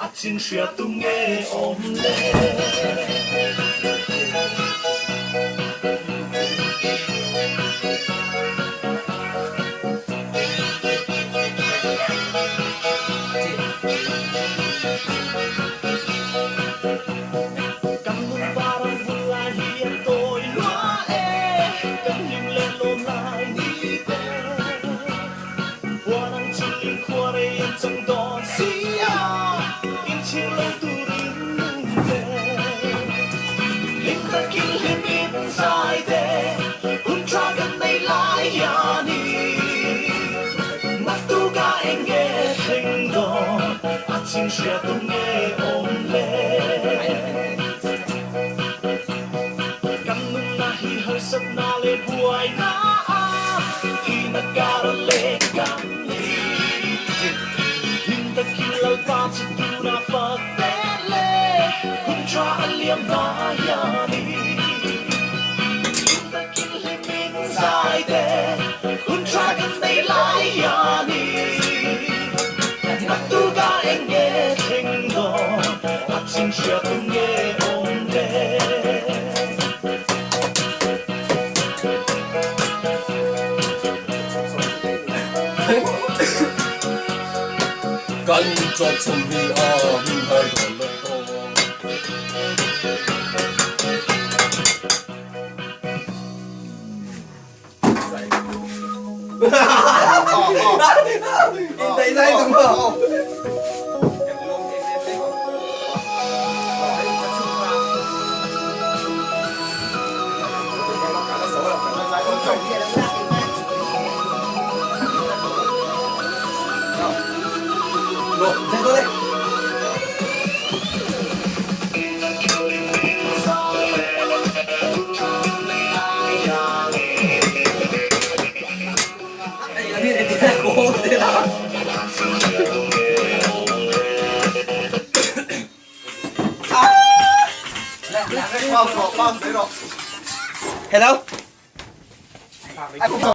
A chin hria tu nge awm le? Kan nun parang vun lai hi a tawi lua e, kan hlim le lawm lai ni te. Huan ang chulin khuarei an chang dawn si a, inchhir lo turin nung te. Hlim takin hlimin zai te, hun tha kan nei lai hianin. Naktuka eng nge thleng dawn, a chin hria tu nge awm le? Kan nunna hi harsatna leh buaina a thihna kar a leh kan ni. Hlim takin Lalpa chu tunah fak te le, hun tha a liam hma hianin. Hlim takin hlimin zai te, hun tha kan nei lai hianin. Naktuka eng nge thleng dawn, a chin hria tu nge awm le? Kan chawchhum hi a him hai dawn lo aw. Hello.